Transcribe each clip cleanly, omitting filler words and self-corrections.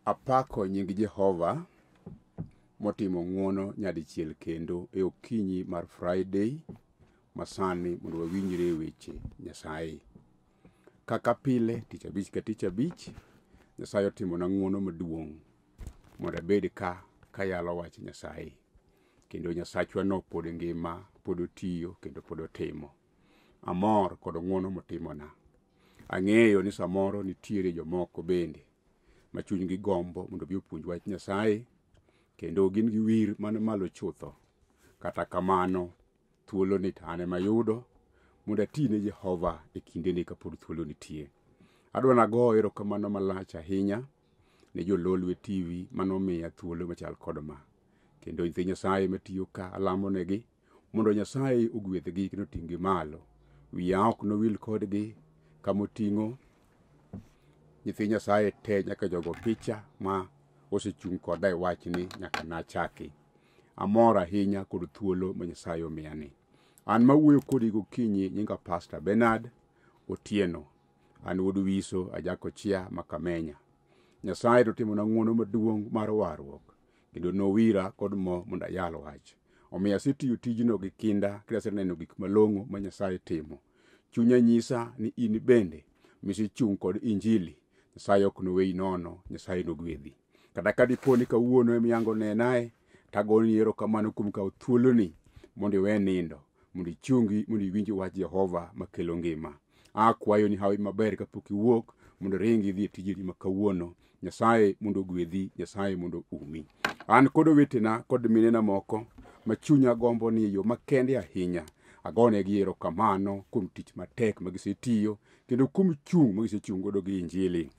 Apako nying Jehova motimo ng'uono nyadichiel kendo e okinyi mar Friday masani mondo wawinjre weche Nyasaye. Kaka pile, tich abich ka tich abich, Nyasaye otimona ng'uono maduong' mondo abed ka kayalo wach Nyasaye. Kendo Nyasachwa no pod ngima, pod otiyo kendo pod otimo. Amor kod ng'uono motimona. Ang'eyo ni samoro nitiere jomoko bende ma chunygi gombo mondo obi opuonj wach Nyasaye kendo gin gi wir man malo chutho. Kata kamano, thuoloni to an ema ayudo mondo ati ne Jehova e kindeni kapod thuolo nitie. Adwa nago erokamano malach ahinya ne jo Lolwe TV manomiya thuolo machal kod ma. Kendo nyithi Nyasaye matiyo ka alamo negi mondo Nyasaye ogwedhgi kendo oting'gi malo. Wiya ok nowil kodgi kamoting'o nyithi Nyasaye te nyaka jogo picha ma osechung' koda e wachni nyaka nachaki. Amor ahinya kod thuolo ma Nyasaye omiyani. An mawuoyo kodi gokinyi nyinga Pastor Bernard Otieno. An wuod Wiso Ajakochia ma Kamenya. Nyasaye notimona ng'uono maduong' mar warruok kendo nowira kod mo mondo ayal wach. Omiyo asetiyo tijno gi kinda kendo aseneno gik malong'o ma Nyasaye timo. Chunya nyisa ni in bende misechung' kod injili, Nyasaye ok noweyi nono, Nyasaye nogwedhi. Kata ka dipo ni kawuono ema ihango nenae, tagoni erokamano kuom kawo thuoloni mondo iwe nindo, mondo ichungi mondo iwinj wach Jehova makelo ngima. Akwayo ni hawi maber kapok iwuok mondo iringi idhi e tijeni ma kawuono. Nyasaye mondo ogwedhi, Nyasaye mondo oumi. An kod owetena kod minena moko ma chunya gombo ni e yo makende ahinya agonegi erokamano kuom tich matek ma gisetiyo kendo kuom chung' ma gisechung' godo gi injili.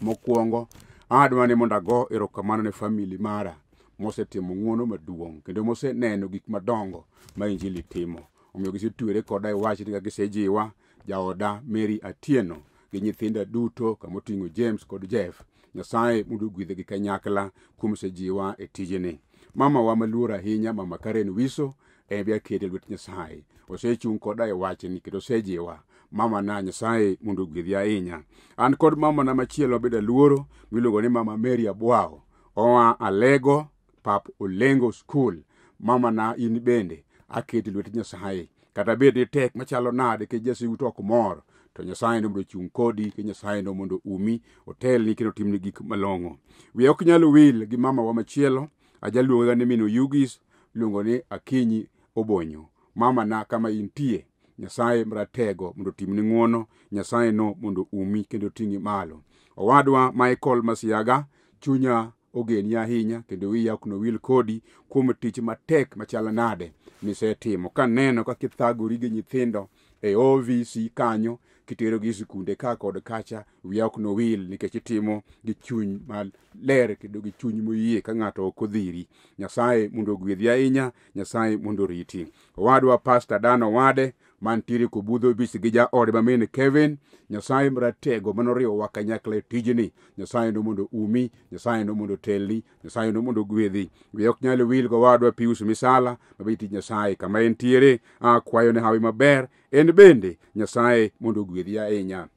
Mokwongo, adwa ni mondo ago erokamano ne famili mara mosetimo ng'uono maduong' kendo moseneno gik madongo ma injili timo. Omiyo gisetwere koda e wachni ka gisejiwa jaoda Mary Atieno gi nyithinda duto kamoting'o James kod Jeff. Nyasaye mondo ogwedhgi kanyakla kuom osejiwa e tijeni. Mama wa maluor ahinya, Mama Karen Wiso, en be akete e lwet Nyasaye. Osechung' koda e wachni kendo osejiwa. Mama na Nyasaye mondo ogwedhi ahinya. An kod mama na machielo bende aluoro miluongo ni Mama Mary Abwao. Oa Alego pap Olengo School. Mama na in bende akete e lwet Nyasaye. Kata bed ni tek machalo nade nikech jasigu to ok mor, to Nyasaye no mondo ochung' kodi, kendo Nyasaye no mondo umi, otelni kendo otimni gik malong'o. Wiya ok nyal wil gi mama wa machielo, ajaluonga ni min Oyugis, iluongo ni Akinyi Obonyo. Mama na kama intie, Nyasaye maratego mondo otimni ng'uono, Nyasaye no mondo umi kendo oting'i malo. Owadwa Michael Masiaga, chunya ogeni ahinya kendo wiya ok nowil kodi kuom tich matek machal nade misetimo. Kaneno kaka ithagori gi nyithindo e OVC kanyo kiterogi e sikunde ka kod kacha, wiya ok nowil nikech itimo gi chuny maler kendo gi chuny moyie ka ng'ato ok odhiri. Nyasaye mondo ogwedhi ahinya, Nyasaye mondo oriti. Owadwa Pastor Dan Owade mantiere Kobudho Beach gi jaode ma min Kevin, Nyasaye maratego manoriwowa kanyakla e tijni, Nyasaye no mondo umi, Nyasaye no mondo otelni, Nyasaye no mondo ogwedhi. Wiya ok nyal wil gowadwa Pius Misala ma be tij Nyasaye kama entiere, akwayo ne hawi maber, en bende Nyasaye mondo ogwedhi ahinya.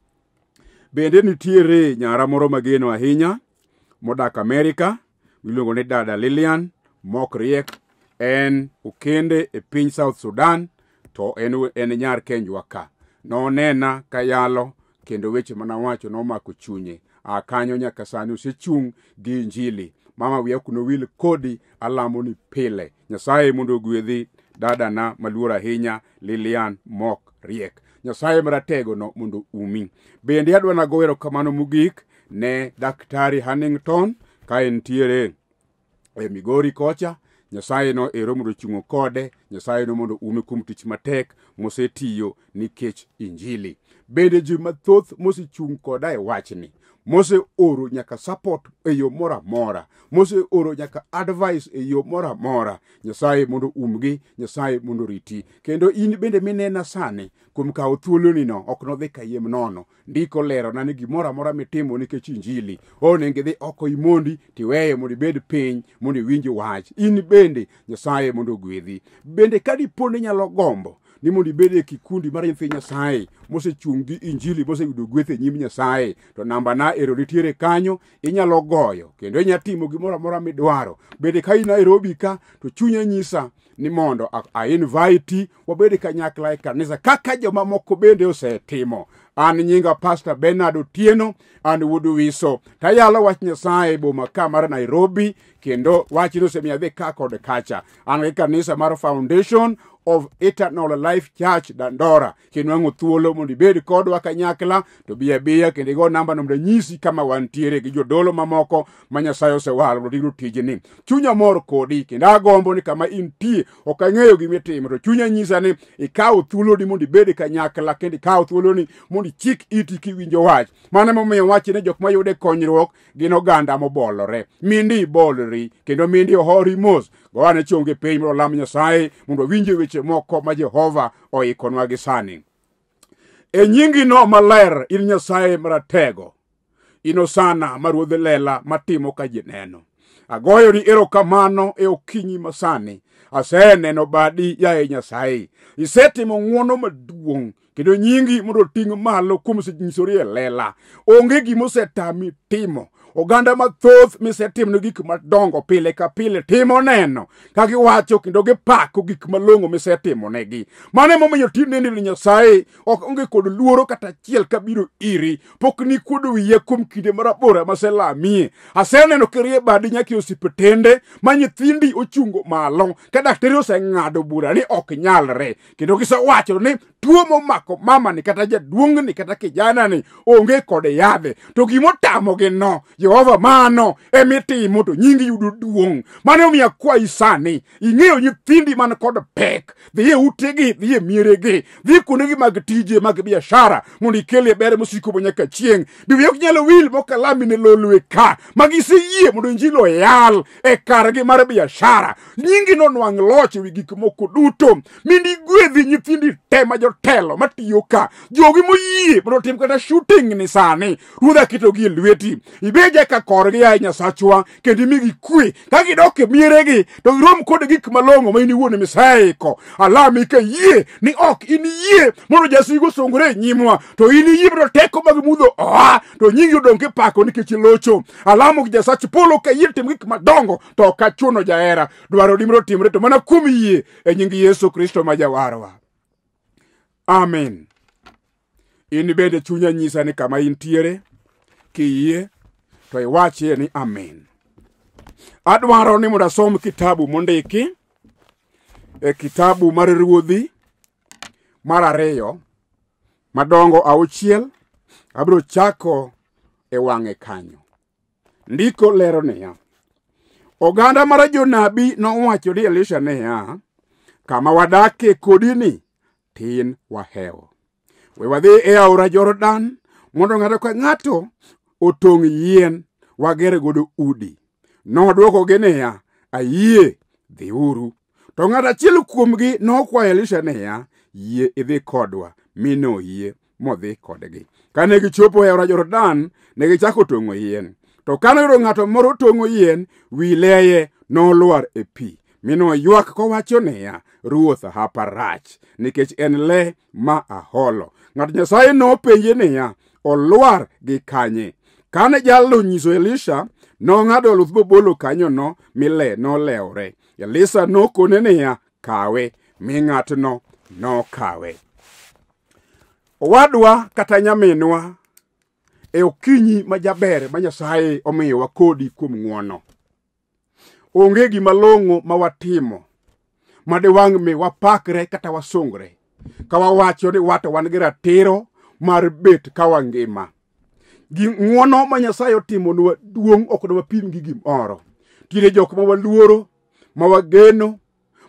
Bende nitiere nyara moro mageno ahinya modak Amerika miluongo ni Dada Lilian Mok Riek. En okende e piny South Sudan to en nyar Kenjwa ka. Nonena kayalo kendo weche manawacho nomako chunye. A kanyo nyaka sani osechung' gi injili. Mama wiya ok nowil kodi, alamo ni pile. Nyasaye mondo ogwedhi dadana maluor ahinya Lilian Mok Riek. Nyasaye maratego no mondo umi. Bende adwa nago erokamano mogik ne Daktari Hannington ka entiere e Migori kocha. Nyasaye no ero mondo ochung'o kode, Nyasaye no mondo ume kuom tich matek mosetiyo nikech injili. Bende ji mathoth mosechung' koda e wachni, moseoro nyaka support e yo moro amora, moseoro nyaka advice e yo moro amora, Nyasaye mondo umgi, Nyasaye mondo oriti. Kendo in bende minena sani kuom kawo thuoloni no, ok nodhi kayiem nono. Ndiko lerona ni gimoro amora mitimo nikech injili, onego idhi oko imondi tiweye mondo ibed piny mondo iwinj wach. In bende Nyasaye mondo ogwedhi. Bende ka dipo ni inyalo gombo ni mondo ibed e kikundi mar nyithi Nyasaye mosechung' gi injili, moseyudo gweth e nyim Nyasaye, to namba na ero nitiere kanyo, inyalo goyo kendo inyalo timo gimoro amora midwaro. Bende ka in Nairobi ka, to chunya nyisa ni mondo a invite wabed kanyakla e kanisa kaka jomamoko bende osetimo. An nyinga Pastor Bernard Otieno, an wuod Wiso. Tayalo wach Nyasaye e boma ka mar Nairobi, kendo wachno osemiyo adhi ka kod kacha. An gi kanisa mar Foundation of Eternal Life Church Dandora. Kinwang'o thuolo mondo ibed kodwa kanyakla, to bi abiya kendo igo namba no mondo anyisi kama wantiere gi jodolo mamoko ma Nyasaye osewalo mondo giyud tijni. Chunya mor kodi kendo agombo ni kama intie, ok ang'eyo gima itimo, to chunya nyisa ni ikaw thuoloni mondo ibed kanyakla kendo ikaw thuoloni mondo ichik iti kiwinjo wach. Mano emomiyo wachi ni jok mayude konyruok gin oganda mobolore. Mindi ibolri kendo mindi ohori mos. Go ane chonge piny mondo olam Nyasaye mondo wawinje weche moko ma Jehova oikonwa gi sani. E nyingi no maler, in Nyasaye maratego, in Osana ma ruodh lela matimo ka ji neno. Agoyoni erokamano e okinyi masani. Aseneno badi, yaye Nyasaye. Isetimo ng'wono maduong' kendo nyingi mondo oting' malo kuom nyisori e lela. Onge gima osetami timo. Oganda mathoth misetimne gik madongo pile ka pile timo neno ka giwacho kendo gipako gik malong'o misetimonegi. Mano emomiyo tinende ni Nyasaye ok onge kod luoro kata achiel kabiro iri. Pok nikuodo wiya kuom kinde marabora maselamie. Aseneno kirie badi nyaka e osiptende ma nyithindi ochungo malo ka daktari oseng'ado bura ni ok nyalre, kendo gisewacho ni tuo momako mamani kata jaduong'ni kata kijanani onge kod yadhe, to gimotamogi no Jehova mano emitimo to nyingi yudo duong'. Mano emomiyo akwayi sani, ing'eyo nyithindi man kod pek, dhi e utegi, dhi e mieregi, dhi kuondegi mag tije mag biashara mondo ikelie ber mosiko manyaka chieng'. Bibi ok nyalo wil mokalami ne lolwe ka ma giseyie mondo injili oyal e kargi mar biashara. Nyingi nonwang' loch ewi gik moko duto. Mindi gwedhi nyithindi te ma jotelo matiyo ka, jogi moyie mondo otim kata shooting ni sani, Ruodha aketogi e lweti. Ibed ka korgi yaye Nyasachwa, kendo imigi kwe ka gidok e mieregi to girom kod gik malong'o ma in iwuon miseiko. Alami ka yie ni ok in yie mondo jasigu osungre e nyimwa, to in iyie mondo teko mag mudho oa, to nyingi odong' kipako nikech ilocho. Alamo gi Nyasach polo ka yie tim gik madongo, to ok achuno jahera. Dwaro di mondo otimre to mana kuom yie e nying Yesu Kristo ma jawarwa. Amen. In bende chunya nyisa ni kama intiere, kiyie to iwachie ni amen. Adwaro ni mondo asom kitabu mondiki e kitabu mar Ruodhi mar ariyo madongo 6. Abiro chako e wang'e kanyo. Ndiko lero niya, oganda mar jonabi nowacho ni Elisha niya, kama wadakie kodi ni tin wahewo. We wadhi e aora Jordan mondo ng'ato ka ng'ato otong' yien wager godo udi. Nodwokogi niya, ayie, dhiuru. To ng'ato achiel kuomgi nokwayo Elisha niya, yie idhi kodwa, mi noyie modhi kodgi. Kane gichopo e aora Jordan, ne gichako tong'o yien. To kane oyudo ng'ato moro tong'o yien, wi leye nolwar e pi, mi noywak kowacho niya, Ruoth, hapa rach, nikech en le ma aholo. Ng'at Nyasaye nopenje niya, olwar gi kanye? Kane jalno onyiso Elisha, nong'ado luth bobolo kanyono, mi le nolewore. Elisha nokone niya, kawe, mi ng'atno nokawe. Owadwa kata nyaminwa, e okinyi ma jaber ma Nyasaye omiyowa kodi kuom ng'wono, onge gima long'o ma watimo ma diwang' mi wapakre kata wasungre ka wawacho ni wato wan gi ratiro mar bet ka wangima. Gi ng'wono ma Nyasaye otimonwa duong' ok dwapim gi gimoro. Nitiere jok ma waluoro, ma wageno,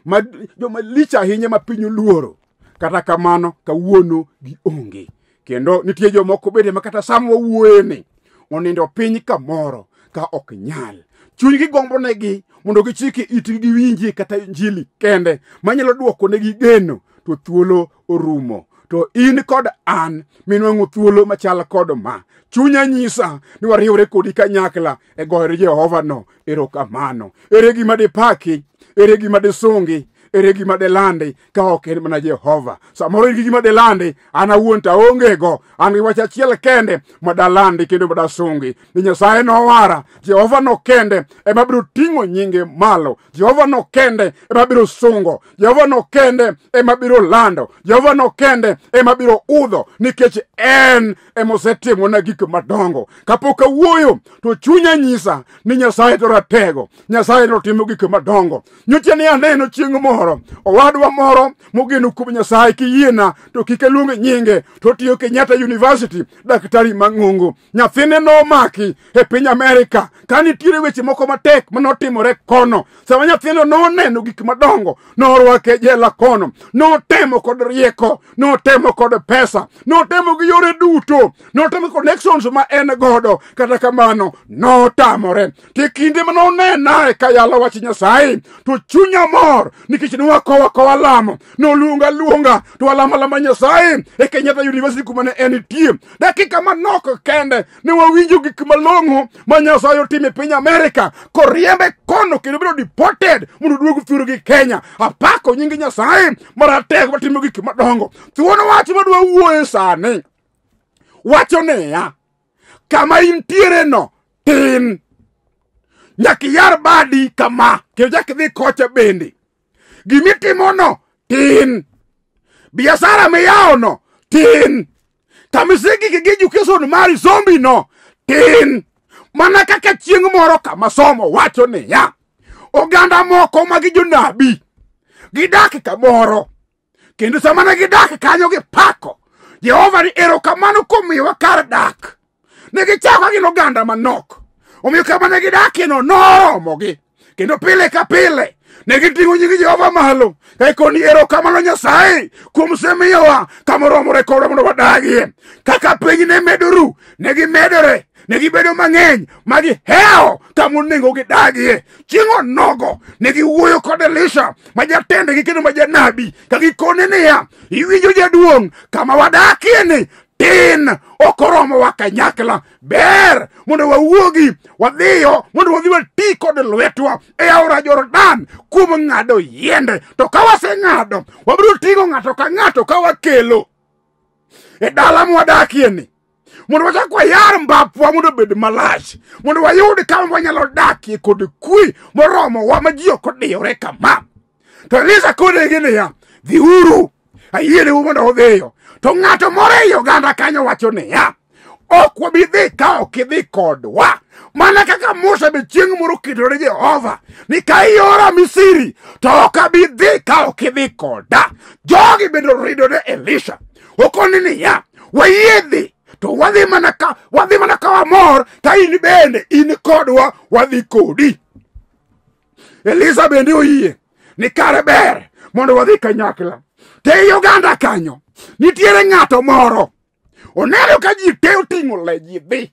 ma joma lich ahinya ma piny oluoro. Kata kamano kawuono gionge. Kendo nitie jomoko bende ma kata sama wawuoye ni onindo piny kamoro ka ok nyal. Chunygi gombo negi mondo gichike itgi giwinjie kata injili kende manyalo duoko negi geno, to thuolo orumo. To in kod an minwang'o thuolo machal kod ma, chunya nyisa ni wariwre kodi kanyakla e goyo Jehova no erokamano. Ere gima dipaki? Ere gima disungi? Ere gima delandi ka ok en mana Jehova? Samoro in gi gima delandi, an awuon to aonge go. An gi wach achiel kende madalandi kendo madasungi ni Nyasaye nowara. Jehova no kende ema biro ting'o nyinge malo. Jehova no kende ema biro sungo. Jehova no kende ema biro lando. Jehova no kende ema biro udho, nikech en ema osetimona gik madongo. Kapok awuoyo to chunya nyisa ni Nyasaye to ratego, Nyasaye to timo gik madongo. Nyocha ne aneno chieng' moro owadwa moro mogeno kuom Nyasaye, kiyiena to kik aluong nyinge, to tiyo Kenyatta University, daktari mang'ongo. Nyathine nomaki e piny Amerika ka nitiere weche moko matek manotimore kono. Sama nyathino noneno gik madongo, norwake e jela kono. Notemo kod rieko, notemo kod pesa, notemo gi yore duto, notemo connections ma en godo, kata kamano notamore. To e kinde ma nonenae ka yalo wach Nyasaye, to chunya mor nikech nwakowa kowa lamo, noluonga luonga to walamo alama Nyasaye e Kenyatta University kuma ne entie. Dakika manok kende ne wawinjo gik malong'o ma Nyasaye otimo e piny Amerika, koriembe kono kendo bedo deported mondo oduog thurgi Kenya. Apako nying Nyasaye maratego matimo gik madongo. Thuon wach madwa wuoye sani wacho niya, kama intiere no tin, nyaka iyar badi kama kendo nyaka idhi kocha bende. Gimitimo no tin, biashara miyawo no tin, kama isegike gi education mari sombi no tin. Mana kaka chieng' moro kama somo wacho niya, oganda moko magi jonabi gidak kamoro, kendo sama ne gidak kanyo gipako Jehova ni erokamano kuom miyowa kar dak. Ne gichako gin oganda manok, omiyo kama ne gidakieno noromogi, kendo pile ka pile ne giting'o nying Jehova malo ka ikoni erokamano Nyasaye kuom semiyowa kama oromore kodwa mondo wadagie. Kaka piny ne medo ru, ne gimedore, ne gibedo mang'eny ma gihewo kama onego gidagie. Chieng' onogo ne giwuoyo kod Elisha ma jatendgi kendo ma janabi ka gikone niya, iwinjo jaduong', kama wadakie ni tin, ok oromowa kanyakla. Ber mondo wawuogi wadhiyo mondo wadhi wati kod lwetwa e aora Jordan kuom ng'ado yiende. To ka waseng'ado, wabiro ting'o ng'ato ka ng'ato ka wakelo e dala mwadakie ni, mondo wachak wayar mbapwa mondo obed malach, mondo wayud kama wanyalo dakie kod kwe moromowa ma ji ok odiyore kama. To Elisa konegi niya, dhiuru, ayieneu mondo udhiyo. To ng'ato moro ei oganda kanyo wacho niya, ok wabi dhi ka ok idhi kodwa. Mana kaka Musa be chieng' moro ketore Jehova ni ka iora Misri to ok abi dhi ka ok idhi koda. Jogi bende oridore Elisha. Okoni niya, wayie dhi to wadhi mana ka wamor ka in bende in kodwa, wadhi kodi. Elisa bende oyie ni kare ber mondo wadhi kanyakla. To ei oganda kanyo nitiere ng'ato moro oneno ka ji te oting'o le ji dhi,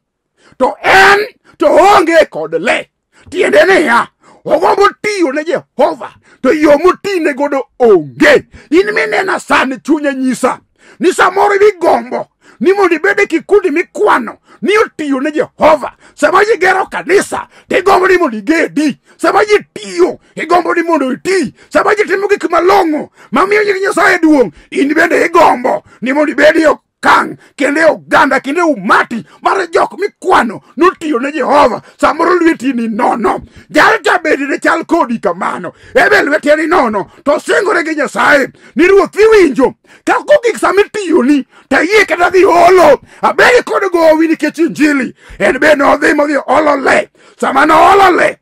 to en to oonge kod le. Tiende niya, ogombo tiyo ne Jehova to yo motine godo onge. In minena sani chunya nyisa ni samoro idhi gombo ni mondo ibed e kikundi mikwano ni otiyo ne Jehova. Sama ji gero kanisa tigombo ni mondo igedi, sama ji tiyo igombo ni mondo iti, sama ji timo gik malong'o mamiyo nying Nyasaye duong', in bende igombo ni mondo ibed e okang' kendo e oganda kendo e umati mar jok mikwano notiyo ne Jehova. Samoro lweti ni nono, jal cha bende ne chal kodi kamano, ebe lwete ni nono, to singore gi Nyasaye ni ruoth iwinjo ka kogik sama itiyoni to ayie kata dhi olo abedi kod gowi nikech injili. En be nodhi modhi olo le. Sama noolo le,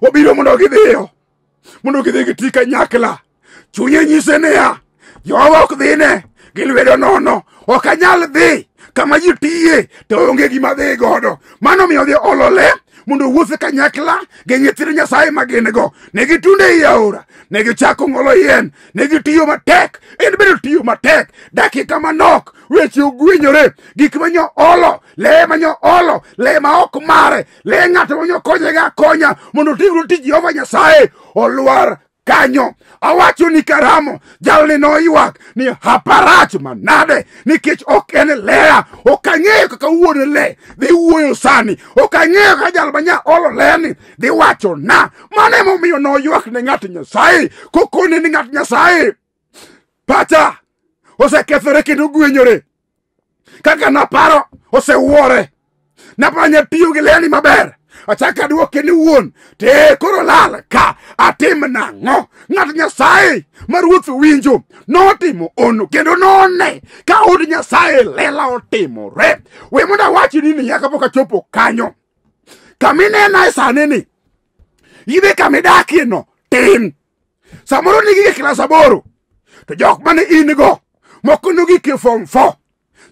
obiro mondo gidhiyo mondo gidhi giti kanyakla. Chunye nyise niya, Jehova ok dhine gi lwedo nono, ok anyal dhi kama ji tiye to onge gima dhi godo. Mano miyo odhi olo le mondo owuoth kanyakla gi nyithind Nyasaye ma gin go. Ne gitunde ei aora, ne gichako ng'olo yien, ne gitiyo matek. En bende otiyo matek. Dakika manok weche ogwenyore, gik manyo olo, le manyo olo, le ma ok mare, le ng'ato manyo konyega akonya mondo otimgo tich Jehova Nyasaye olwar Kanyo awacho ni karamo jalni noywak ni haparach manade nikech ok en Lea, ok ang'eyo kaka wuon le dhi wuoyo sani, ok ang'eyo kaka jal manya olo leni dhi wacho na. Mano emomiyo noywak ne ng'at Nyasaye kokone ni ng'at Nyasaye pacha osekethore kendo gwenyore kaka naparo osewuore, naparo anya tiyo gi leni maber, achako aduoke ni wuon te koro lal ka atim nang'o? Ng'at Nyasaye ma ruoth winjo notimo ono kendo none ka od Nyasaye lela otimore. We mondo awachi ni niya kapok achopo kanyo, kaminena e sani ni ibe kamidakie no tin, samoro nigi e klas 8 to jok mane in go moko nogik e form 4,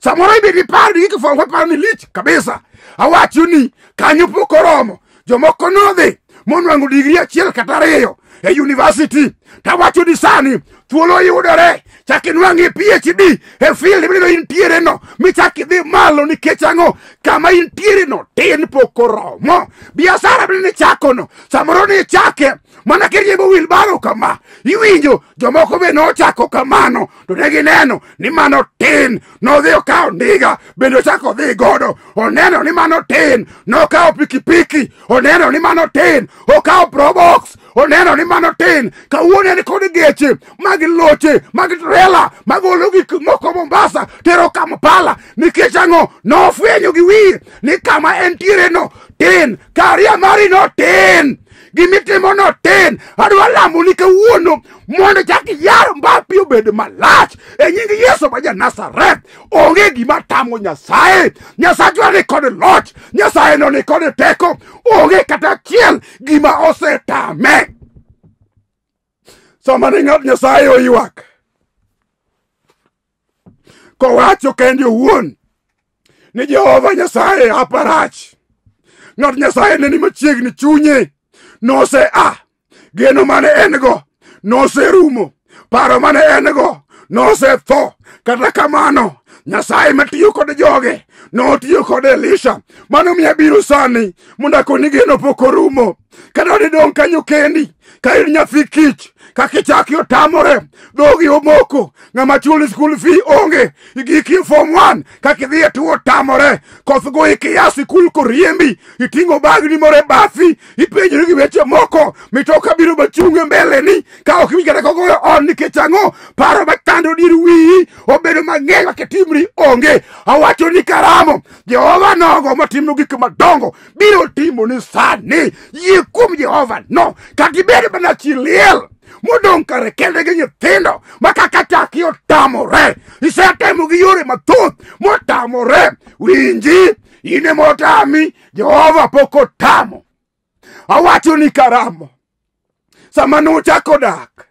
samoro ibed iparo ni gik e form 4 paro ni lich kabisa. Awacho ni kanyo pok oromo, jomoko nodhi monwang'o digri 1 kata 2 e university, tawacho ni sani thuolo yudore chak inwang'e PhD e field mineno intiere no, michak idhi malo. Nikech ang'o? Kama intiere no tin, pok oromo. Biashara mineno ichako no, samoro ni ichake mana kiriembo wheelbarrow kama, iwinjo jomoko be nochako kamano to ne gineno ni mano tin, nodhi okawo ndiga bende ochako odhi godo, oneno ni mano tin, nokawo pikipiki, oneno ni mano tin, okawo probox, oneno ni mano tin. Kawuono en kod geche mag loche mag trela magolo gik moko Mombasa tero Kampala. Nikech ang'o? Nofwenyo gi wiye ni kama entiere no tin, karia mari no tin, gimitimo no tin. Adwa lamo ni kawuono mondo chak yar mbapi obed malach e nying Yesu ma ja Nazareth. Onge gima tamo Nyasaye. Nyasachwa ni kod loch, Nyasaye no ni kod teko, onge kata achiel gima osetame. Sama ne ng'at Nyasaye oywak kowacho kende owuon ni Jehova Nyasaye aparach, ng'at Nyasaye ne ni machiegni, chunye nose a geno mane en go noserumo, paro mane en go nosetho. Kata kamano Nyasaye matiyo kod joge notiyo kod Elisha. Mano miyo abiro sani mondo akoni geno pok orumo. Kata didong' kanyo kendi ka in nyathi kich, kaka ichaki otamore, dhogi omoko, ng'ama chuli school fee onge, igiki form 1, kaka idhi e tuo otamore, koth goyi kia sikul koriembi, iting'o bagni moro e bathi, ipenjori gi weche moko, mitoka biro machung' e mbeleni ka ok iwinj kata kogoyo on. Nikech ang'o? Paro machando dier wiyi obedo mang'eny kaka itimri onge. Awacho ni karamo Jehova nogo matimo gik madongo biro timo ni sani. Yie kuom Jehova no, kata ibed mana chi liel modong' kare kende gi nyithindo ma kaka chaki otamore, isetemo gi yore mathoth motamore, winji in emotami, Jehova pok otamo. Awacho ni karamo sama nuchako dak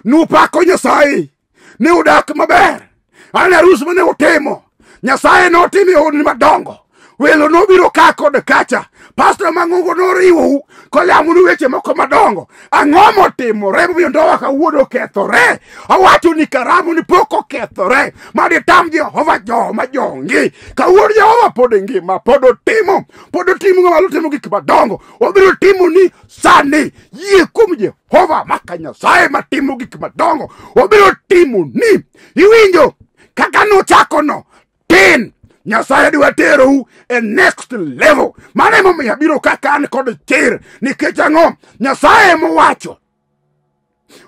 nupako Nyasaye ni udak maber, an arus mane utimo Nyasaye notimo e honni madongo, welo nobiro ka kod kacha, pastor mang'ongo noriwou kolamonu weche moko madongo. Ang'o motimore momiyo ndoa kawuono okethore? Awacho ni karamo ni pok okethore maditam Jehova joma jongi. Kawuono Jehova pod ngima, pod otimo, pod otimo ng'ama otimo gik madongo, obiro timo ni sani. Yie kuom Jehova maka Nyasaye matimo gik madongo, obiro timo ni. Iwinjo kaka nochako no tin, Nyasaye dwa terou e next level. Mano emomiyo abiro kaka an kod chir. Nikech ang'o? Nyasaye emowacho,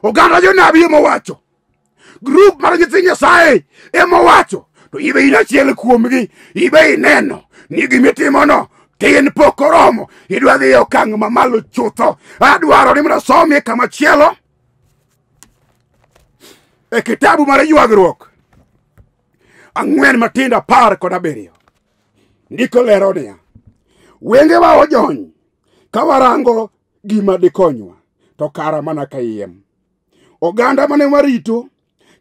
oganda jonabi emowacho, group mar nyithi Nyasaye emowacho, to ibe in achiel kuomgi, ibe ineno ni gimitimono tin, pok oromo, idwa dhi e okang' mamalo chutho. Adwaro ni mondo asomie kama chielo e kitabu mar Ywagruok 4:17. Ndiko lero niya, wengewa ojony ka warango gima dikonywa to kara mana kayiem. Oganda mane warito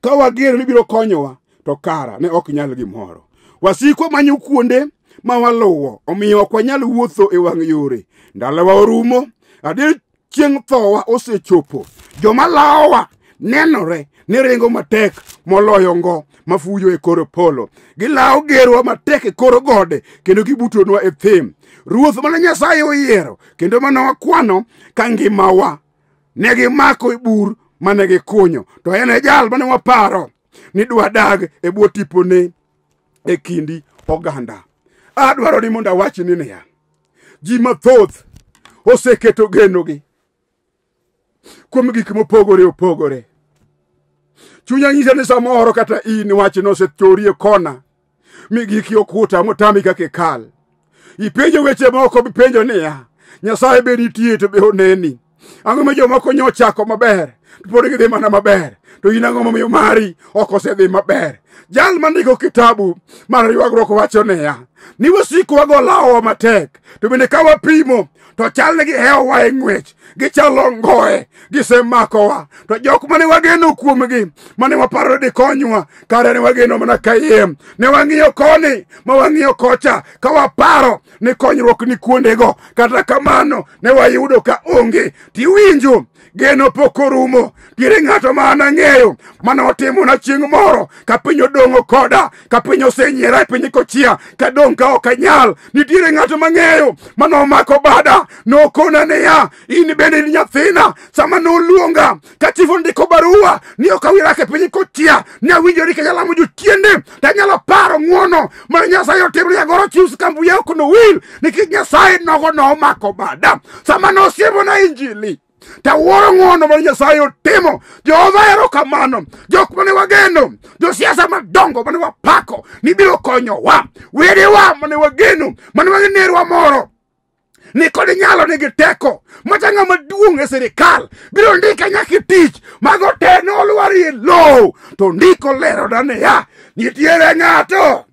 ka wageno ni biro konyowa to kara ne ok nyal gimoro. Wasikwa manyo kuonde ma waluwo, omiyo ok wanyal wuotho e wang' yore. Ndalowa orumo, adier chieng' thowa osechopo. Joma lawowa nenore ni ringo matek moloyo ngo mafuyo e kor polo. Gilawo gerwa matek e kor gode kendo gibutonwa e thim. Ruoth mane Nyasaye oyiero kendo mane wakwano ka ngimawa Ne gimako e bur mane gikunyo. To en e jal mane waparo ni dwa dag e bwo tipone e kindi oganda. Adwaro ni mondo awachni niya, ji mathoth oseketo genogi kuom gik mopogore opogore. Chunya nyisa ni samoro kata in wachno osechori e kona mi giki okuta motami kaka ikal. Ipenjo weche moko mipenjo niya, Nyasaye be nitie to be oneni. Ang'o ma jomoko nyochako maber to pod gidhi mana maber, to in ang'o momiyo mari ok osedhi maber? Jal mandiko kitabu mar ywagruok wacho niya, ni wasikwa go lawowa matek, to bende ka wapimo to chal ni gihewowa e ng'wech, gichalo ngoe, gisemakowa. To jok mane wageno kuomgi, mane waparo ni dikonywa, kare ne wageno mana kayiem. Ne wang'iyo koni ma wang'iyo kocha, ka waparo ni konyruok ni kuondego. Kata kamano ne wayudo ka onge. Tiwinjo, geno pok orumo. Nitiere ng'ato ma an ang'eyo mane otimona chieng' moro ka piny odong'o koda, ka piny osenyiera e piny kochia, kadong' ka ok anyal. Nitiere ng'ato mang'eyo mane omako bada, nokona niya, in bende in nyathina. Sama noluonga ka chief ondiko barua ni ok awil dak e piny kochia, ne awinjo ni kanyalamo jochiende tanyalo paro ng'uono mane Nyasaye otimo ni Agoro Chiefs Kambuya ok nowil, nikech Nyasaye nogo nomako bada sama nosiemona injili. Tawuoro ng'uono mane Nyasaye otimo. Jehova erokamano. Jok mane wageno, josiasa madongo mane wapako ni biro konyowa, wedewa mane wageno, mane wanerwa moro ni kod nyalo nigi teko macha ng'ama duong' e sirikal biro ndike nyaka e tich, mago te nolwar e lowo. To ndiko lerona niya, nitiere ng'ato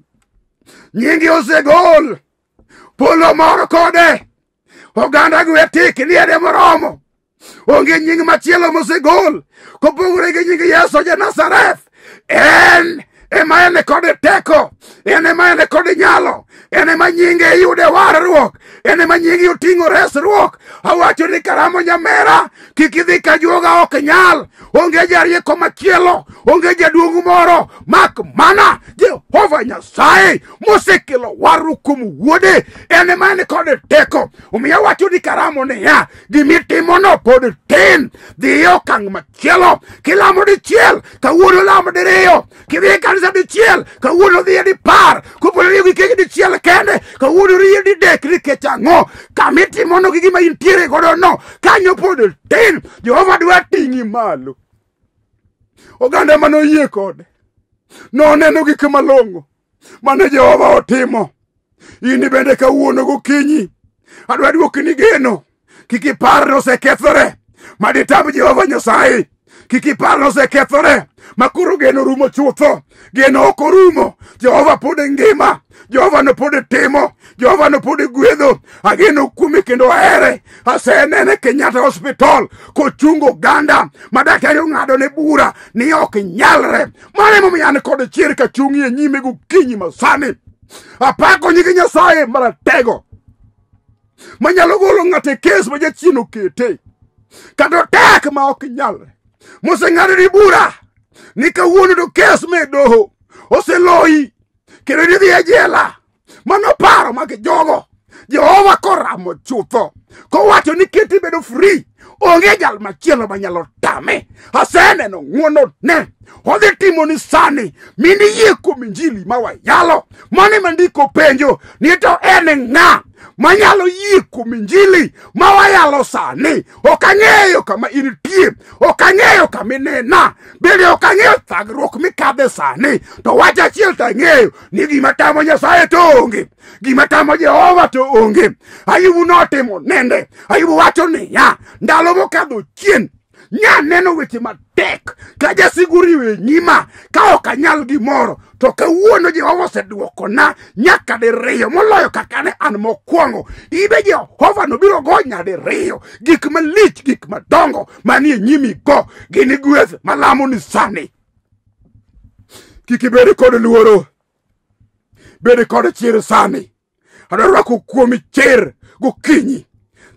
nyinge osegol, polo mor kode, oganda gwe tik liede moromo, onge nying machielo mosegol kopogore gi nying Yesu ja Nazareth. En ema en kod teko, en ema en kod nyalo, en ema nyinge iyude warruok, en ema nyinge oting'o resruok. Awacho ni Karamo nyamera, kik idhi ka juoga ok nyal, onge jarieko machielo, onge jaduong' moro mak mana Jehova Nyasaye mosekelo warruok kuom wuode, en ema en kod teko. Omiyo awacho ni Karamo niya, gimitimono pod tin, dhi e okang' machielo. Kilamo dichiel, kawuono lam diriyo. Kidhi e kanisa dichiel, kawuono dhi e dipar. Kopo ni riyo gi dichiel kende, kawuono riyo didek. Nikech ang'o? Kamitimono gi gima intiere godo no, kanyo pod tin. Jehova dwa ting'i malo. Oganda mane oyie kode noneno gik malong'o mane Jehova otimo. In bende kawuono gokinyi adwa duokni geno. Kik ipar ni osekethore maditam Jehova Nyasaye. Kik ipar ni osekethore ma koro geno rumo chutho. Geno ok orumo. Jehova pod ngima. Jehova no pod timo. Jehova no pod gwedho. Ageno kuome kendo ahere. Asenene Kenyatta Hospital kochungo oganda ma daktari ong'ado ne bura ni ok nyalre. Mano emomiyo an kod chir kachung'ie nyime gokinyi masani. Apako nying Nyasaye maratego manyalo golo ng'ato e kes ma jachien okete, kata otek ma ok nyalre. Moseng'adoni bura ni kawuono to kes me doho oseloyi kendo idhi e jela. Mano paro mag jogo. Jehova koramo chutho kowacho ni keti bedo free, onge jal machielo manyalo tame. Aseneno ng'wono ne odhi timo ni sani miniyie kuom injili ma wayalo. Mano ema ndiko penjo ni to en ng'a manyalo yie kuom injili ma wayalo sani? Ok ang'eyo kama intie, ok ang'eyo kama inena, bende ok ang'eyo thagruok mikadhe sani. To wach achiel to ang'eyo ni gima tamo Nyasaye to onge, gima tamo Jehova to onge. Ayubu notimo nende. Ayubu wacho niya, ndalo mokadho chien nya neno weche matek ka jasigu riwo e nyima ka ok anyal gimoro, to kawuono Jehova oseduokona nyaka diriyo moloyo kaka ne an mokwongo. Ibe Jehova nobiro go nyadiriyo gik malich, gik madongo manie nyimi go gin gweth malamo ni sani. Kik ibed kod luoro, bed kod chir sani. Adwaro rwako kuomi chir gokinyi.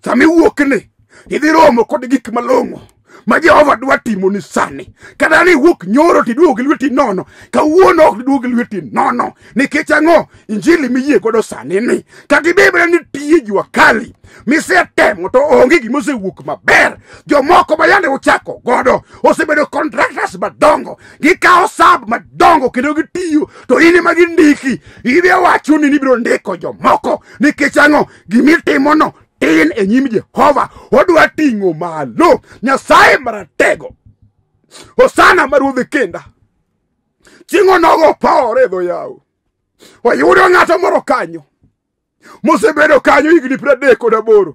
Sama iwuokni, idhi romo kod gik malong'o. ma Jehova dwa timoni sani. Kata ni iwuok nyoro to iduogo gi lweti nono, kawuono ok iduog gi lweti nono. Nikech ang'o? Injili miyie godo sani ni. Kata ibed mana ni tiye jua kali, misetemo to onge gima osewuok maber. Jomoko ma yande uchako godo osebedo contractors madongo, gikawo sub madongo kendo gitiyo, to in ema gindiki. Idhi wacho ni ibiro ndiko jomoko. Nikech ang'o? Gimitimono tin e nyim Jehova. Odwa ting'o malo. Nyasaye maratego. Hosana mar ruodh kinda. Chieng' onogo pawore e dho yawo. Wayudo ng'ato moro kanyo mosebedo kanyo higni 38.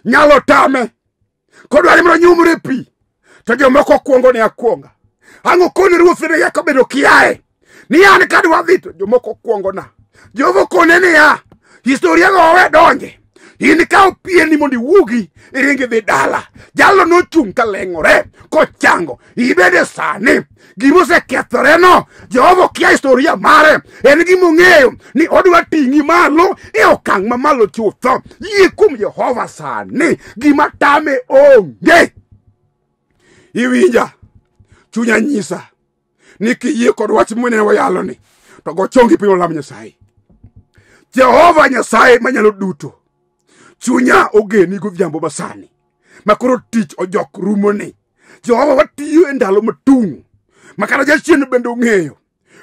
Nyalo tame kodwaro mondo onyumre pi to jomoko kuongo ne akwonga. Ang'o koni ruoth ne yako bedo kiaye ni an kadwa dhi to jomoko kuongo na. Jehova kone niya, historia go owe donje. In kaw pieni mondo iwuogi iring idhi dala. Jalo nochung' kaleng'ore kochango. Ibede sani gima osekethoreno Jehova okia historia mare. En gima ong'eyo ni odwa ting'i malo e okang' mamalo chutho. Yie kuom Jehova sani, gima tame onge. Iwinja, chunya nyisa ni kiyie kod wach mwene wayalo ni to go chongi piny olam Nyasaye. Jehova Nyasaye manyalo duto, chunya ogeni godhiambo masani makoro tich ojok rumoni. Jehova watiyo e ndalo matung' makata jachien bende ong'eyo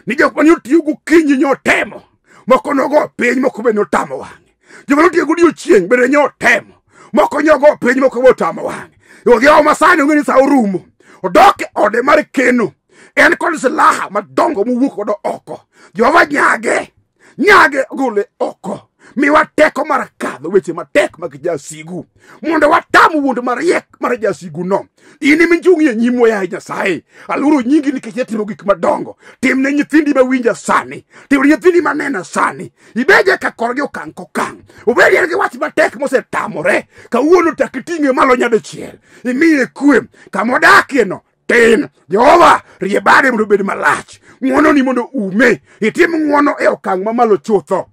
ni jok mane otiyo gokinyi nyotemo, moko nogo piny, moko bende otamo wang'e. Joma notiyo godiochieng' bende nyotemo, moko nyogo piny, moko be otamo wang'e. Odhiambo masani ong'e ni sa orumo, odok e ode mar keno, en kod silaha madongo mowuok godo oko. Jehova nyage, nyage gole oko. Miwa teko mar kadho weche matek mag jasigu, mondo watam wuond mariek mar jasigu no. In ema ichung' e nyimwa yaye Nyasaye, aluoro nyingi nikech itimo gik madongo. Timne nyithindi mawinja sani, timne nyithindi manena sani, ibede ka korgi okang' kokang'. Obed en gi wach matek mosetamore, kawuono tak iting'e malo nyadichiel, imiye kwe kama odakie no tin. Jehova rie bade mondo obed malach, ng'wononi mondo ume, itim ng'wono e okang' mamalo chutho.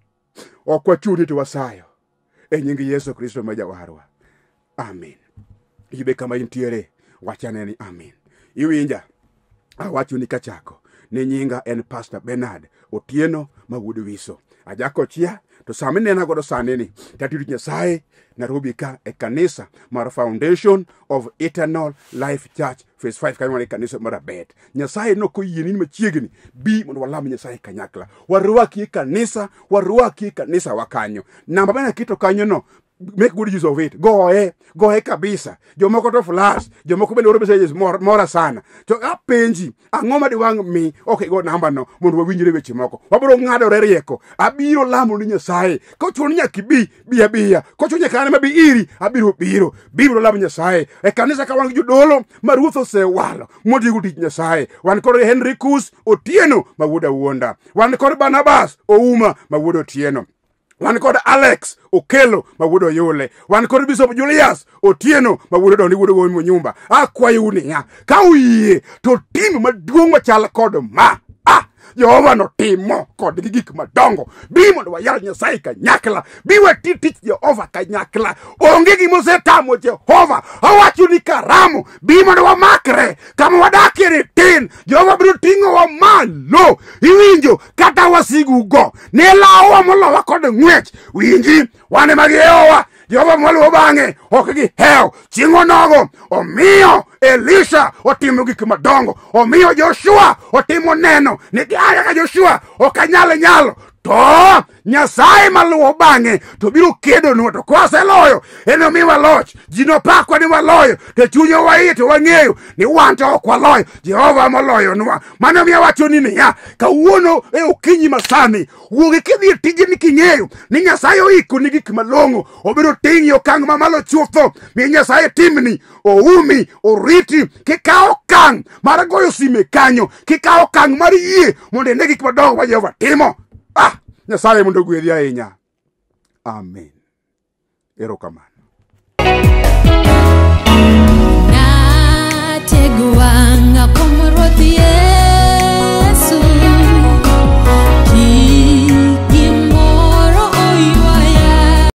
Ok wachuni to wasayo e nying Yesu Kristo ma jawarwa. Amin. Ibe kama intiere, wachane ni amin. Iwinja, awachoni kachako ni nyinga en Pastor Bernard Otieno ma wuod Wiso. Ajakochia to sama inena godo sani ni tatiyo Nyasaye Nairobi ka e kanisa mar Foundation of Eternal Life Church Phase 5 kanyo wan e kanisa mar Abet. Nyasaye nokoyieni ni machiegni, bi mondo walam Nyasaye kanyakla. Warwaki e kanisa, warwaki e kanisa wa kanyo. Namba mane aketo kanyo no, make good use of it. Goye, goye kabisa. Jomoko to flash, jomoko bende oro messages mora sana. To apenji, ang'o ma diwang' mi ok igo namba no mondo wawinjre weche moko. Wabiro ng'adore rieko. Abiro lamo ni Nyasaye. Kochuno ni nyaka ibi, bi abiya. Kochuno nyaka an ema bi iri, abiro biro. Biro lamo Nyasaye. E kanisa ka wan gi jodolo ma Ruoth osewalo motigo tich Nyasaye. Wan kod Henrikus Otieno ma wuod Awuonda. Wan kod Barnabas Ouma ma wuod Otieno. Wan kod Alex Okelo ma wuod Oyule. Wan kod Bishop Julius Otieno ma wuod Odondi wuod Ogowi Munyumba. Akwayou niya, ka uyie to tim maduong' machal kod ma. Jehova notimo kodgi gik madongo. Bi mondo wayal Nyasaye kanyakla. Bi wati tich Jehova kanyakla. Onge gima osetamo Jehova. Awacho ni karamo. Bi mondo wamakre. Kama wadakie ni tin. Jehova biro ting'owa malo. Iwinjo kata wasigu go ne lawowa molowa kod ng'wech. Winji, wan ema gihewowa. Jehova mwaluwo bang'e ok gihewo. Chieng' onogo omiyo Elisha otimo gik madongo, omiyo Joshua otimo neno ni an kaka Joshua ok anyal nyalo, to Nyasaye maluwo bang'e to biro kedonwa, to kwaseloyo enomiwa loch. Ji nopakwa ni waloyo, to chunywa waiye to wang'eyo ni wan to ok waloyo, Jehova moloyonwa. Mano miyo awachoni niya, kawuono e okinyi masani, wuogi kidhi e tijeni king'eyo ni Nyasaye oikoni gik malong'o, obiro ting'i okang' mamalo chutho. Mi Nyasaye timni, oumi, oriti, kikawo okang' mar goyo sime kanyo, kikawo okang' mar yie mondo ine gik madongo ma Jehova timo. Nyasaye mondo ogwedhi ahinya. Amen. Erokamano. Natego wang'a kuom Ruoth